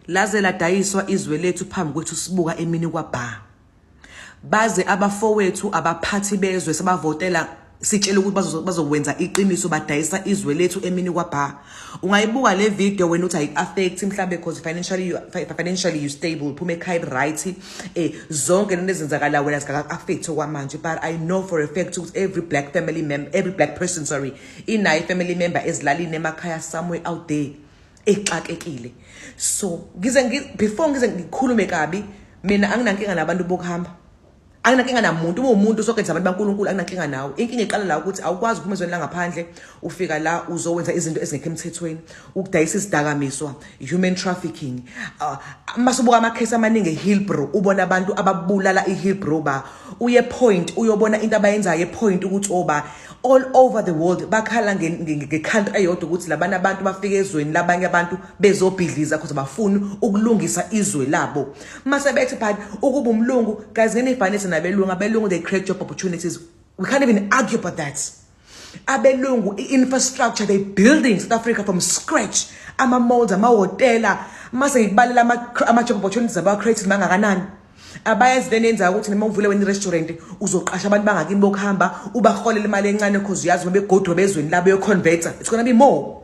Laze ladayiswa izwe lethu phambi kwethu sibuka emini kwabha. Baze abafowethu abaphathi bezwe sabavotela sitshela ukuthi bazokwenza iqiniso, badayisa izwe lethu emini kwabha. Ungayibuka le video wena uthi ayi-affect mhlambe because financially you stable, phuma ekhaya, right, zonke lento ezenzakala wena zingaka-affect okwamanje, but I know for a fact ukuthi every black family member, every black person, sorry, inayo i-family member ezilalini, emakhaya, somewhere out there exakekile. So ngize before ngize ngikhulume kabi, mina anginankinga nabantu bokuhamba, anginankinga namuntu. Uma umuntu sonke abantu baNkulunkulu, anginankinga nawe. Inkinga iqala la ukuthi awukwazi ukuphuma ezweni langaphandle, ufika la uzowenza izinto ezingekho emthethweni, ukudayisa isidakamiswa, human trafficking. Masubuka amakhesi amaningi eHillbrow, ubona abantu ababulala iHillbrow, ba uye Point, uyobona into abayenzayo ePoint, ukuthi oba all over the world bakhala nge-country eyodwa ukuthi labana abantu bafika ezweni labanye abantu bezobhidliza because bafuna ukulungisa izwe labo. Mase bethi, but ukuba umlungu, guys, ngene ifanise nabelungu. Abelungu, they create job opportunities. We can't even argue about that. Abelungu, i-infrastructure, they building South Africa from scratch, ama-malls, amahhotela. Mase ngikubalela ama-job opportunities abawa-created mangakanani. Abayenzi lento yenzayo ukuthi noma uvule wena i-restaurant, uzoqasha abantu bangakini bokuhamba, ubaholela imali encane because uyazi uma begodwa bezweni labo beyoconverta, it's gonna be more.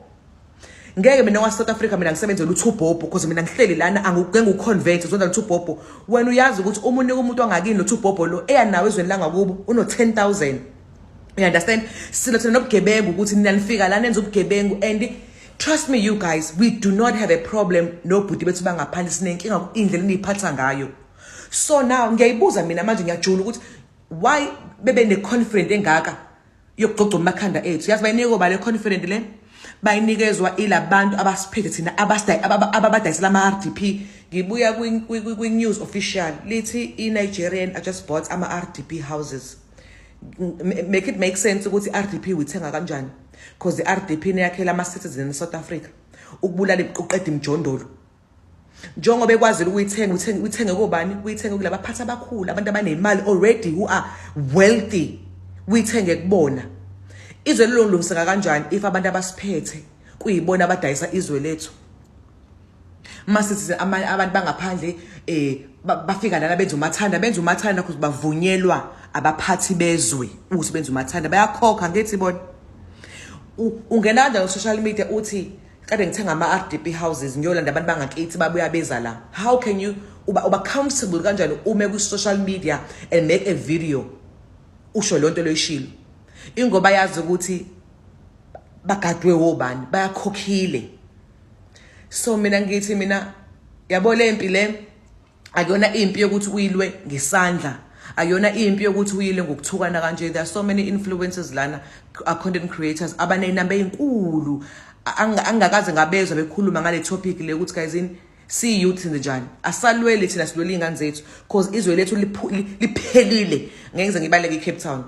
Ngeke mina kwa-South Africa mina ngisebenzele u-2 bob because mina ngihleli lana, angike ngiwu-convert, uzonza lo-2 bob. Wena uyazi ukuthi uma unika umuntu wangakini lo-2 bob lo eya nawo ezweni langakubo uno-10 000. You understand? Silo thina nobugebengu ukuthi nina nifika la nenza ubugebengu. And trust me, you guys, we do not have a problem nobhuti bethu bangaphandle. Sinenkinga indlela eniyiphatha ngayo. So now ngiyayibuza mina manje, ngiyajula ukuthi why bebe ne-confidence engaka yokugcogca amakhanda ethu. Yazi bayinikwa ba le confidence le? Bayinikezwa ilabantu abasiphethe thina, ababadayisela ama-RDP. Ngibuya kwi-news official, lithi i-Nigerian just bought ama-RDP houses. Make it make sense ukuthi i-RDP uyithenga kanjani, because i-RDP niyakhela ama-citizen e-South Africa ukubulala, uqeda imijondolo. Njengoba ekwazile ukuyithenga, uyithenge kobani? Uyithenge kulaba baphathi abakhulu, abantu abanemali already, who are wealthy, uyithenge kubona. Izwe lilolungiseka kanjani if abantu abasiphethe kuyibona abadayisa izwe lethu? Masithi abantu bangaphandle bafika lana benza umathanda, benza umathanda because bavunyelwa abaphathi bezwe ukuthi benza umathanda, bayakhokha. Ngithi bona ungena kanjani ku-social media uthi kade ngithenga ama-RDP houses, ngiyolanda abantu bangakithi babuya beza la? How can you uba comfortable kanjani ume ku-social media and make a video usho lonto loyishilo? Ingoba yazi ukuthi bagadwe wobani, bayakhokhile. So mina ngithi mina, yabo, le mpi le akuyona impi yokuthi uyilwe ngesandla, akuyona impi yokuthi uyilwe ngokuthukana kanje. There are so many influencers lana, content creators abaneyinamba ey'nkulu, angingakaze ngabezwa bekhuluma ngale topic le ukuthi, guys, in siyi-youth senze njani? Asalweli thina, silwela iy'ngane zethu cause izwe lethu liphelile. Ngeke ngize ngibaleke i-Cape Town.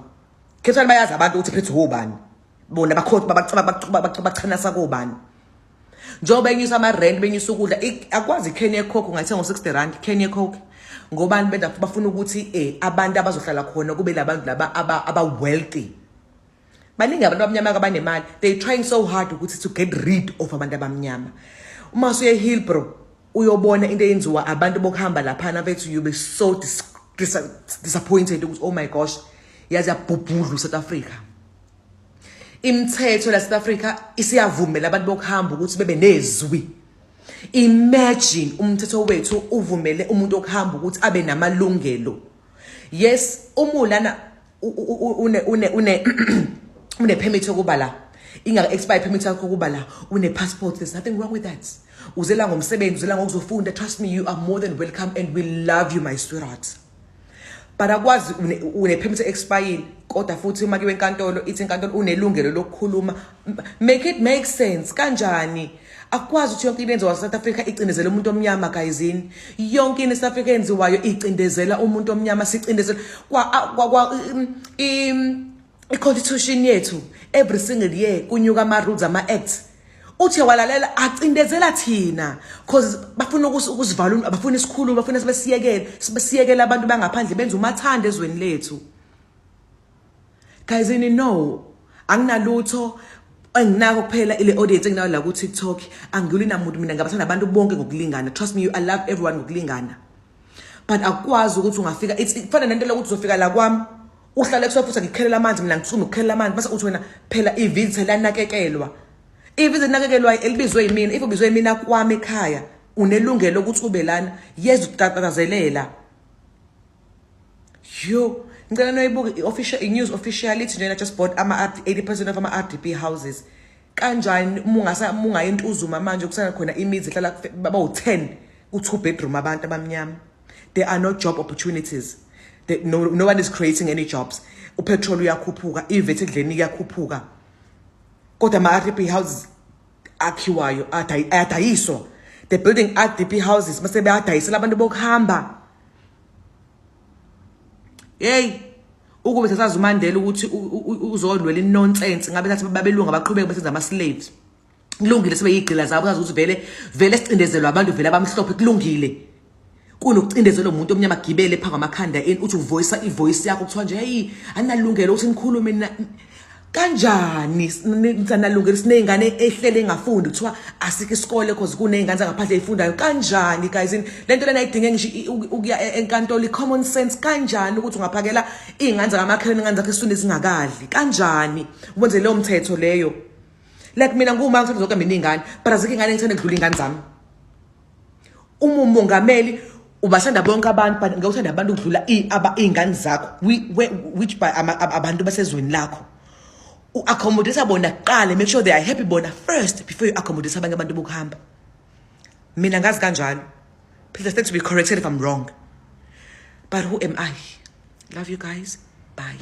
Cape Town bayazi abantu ukuthi phethwe obani bona, bachanasa kobani. Njengoba benyusa ama-rent, benyusa ukudla, akwazi ikheni yeCoke ungayithenga ngo-R60, ikheni yeCoke. Ngobani? Benza bafuna ukuthi abantu abazohlala khona kube labantu laba aba-wealthy. Baningi abantu abamnyama abanemali. They trying so hard ukuthi to get rid of abantu abamnyama. Uma usuye Hillbrow uyobona into eyenziwa abantu bokuhamba laphana bethu, you be so disappointed ukuthi, oh my gosh, yazi yabhubhudla South Africa. Imithetho la South Africa isiyavumela abantu bokuhamba ukuthi bebe nezwi. Imagine umthetho wethu uvumele umuntu okuhamba ukuthi abe namalungelo. Yes, uma ulana une permit yokuba la, inga expire permit yakho kuba la, une passport, there's nothing wrong with that. Uzela ngomsebenzi, uzela ngokuzofunda, trust me, you are more than welcome and we love you, my sweetheart. But akwazi une permit expire, kodwa futhi uma kuyiwe enkantolo, ithi inkantolo unelungelo lokukhuluma. Make it make sense kanjani? Akwazi ukuthi yonke into enziwa South Africa icindezela umuntu omnyama. Guyzini, yonke into eSouth Africa enziwayo icindezela umuntu omnyama. Sicindezela kwa i-constitution yethu. Every single year kunyuka ama-rules, ama-acts, uthi walalela acindezela thina cause bafuna ukusivala, bafuna isikhulu, bafuna sibesiyekele, sibesiyekele abantu bangaphandle benza umathanda ezweni lethu. Guys, ini no anginalutho. Enginako kuphela ile audience enginayo la ku TikTok. Angilwi namuntu mina, ngabathanda abantu bonke ngokulingana. Trust me, I love everyone ngokulingana, but akukwazi ukuthi ungafika, it's kufana nento lokuthi uzofika la kwami, uhlale kusofa, futhi ngikhelela amanzi mina, ngithume ukukhelela amanzi, bese uthi wena phela i-visitor lanakekelwa. I-visitor linakekelwa elibizwe yimina. If ubizwe yimina kwami ekhaya, unelungelo ukuthi ube lana. Yes, utatatazelela. Yo, ngicela noyibuke i-official i-news officiality njena, just bought ama 80% of ama-RDP houses. Kanjani uma ungayi eNtuzuma manje, kusana khona imizi ehlala bawu-10 ku-two bedroom abantu abamnyama? There are no job opportunities. No one is creating any jobs. Upetrol uyakhuphuka, i-VAT ekudleni iyakhuphuka, kodwa ama-RDP houses akhiwayo ayadayiswa. The building RDP houses mase beyadayisela abantu bokuhamba. Hey, ukube sasazi uMandela ukuthi uzolwela i-nonsense, ngabe sathi babelunga baqhubeke besenza ama-slaves. Kulungile sibe yigqila zabo, sazi ukuthi vele vele sicindezelwa abantu vele abamhlophe. Kulungile kunokucindezelwa umuntu omnyama, agibele phambi kwamakhanda eni, uthi uvoice ivoice yakho, kuthiwa nje, "Hey, aninalungelo ukuthi nikhulume." Kanjani sanalungelo siney'ngane ehlele engafundi, kuthiwa asikho isikole cause kuney'ngane zangaphandle ey'fundayo? Kanjani, guys? Le nto lena ayidinge ngisho ukuya enkantolo, i-common sense. Kanjani ukuthi ungaphakela iy'ngane zakamakhelwane, iy'ngane zakho esiswini zingakalli? Kanjani wenze leyo mthetho leyo? Like mina nguma ngithanda zonke mina iy'ngane, but azikho iy'ngane engithanda kudlula iy'ngane zami. Uma umongameli ubathanda bonke abantu, but ngeke uthande abantu ukudlula iy'ngane zakho, which by abantu basezweni lakho. U-accommodate bona kuqala, make sure they are happy bona first before you accommodate abanye abantu bokuhamba. Mina ngazi kanjalo. Please, I stand to be corrected if I'm wrong, but who am I? Love you guys, bye.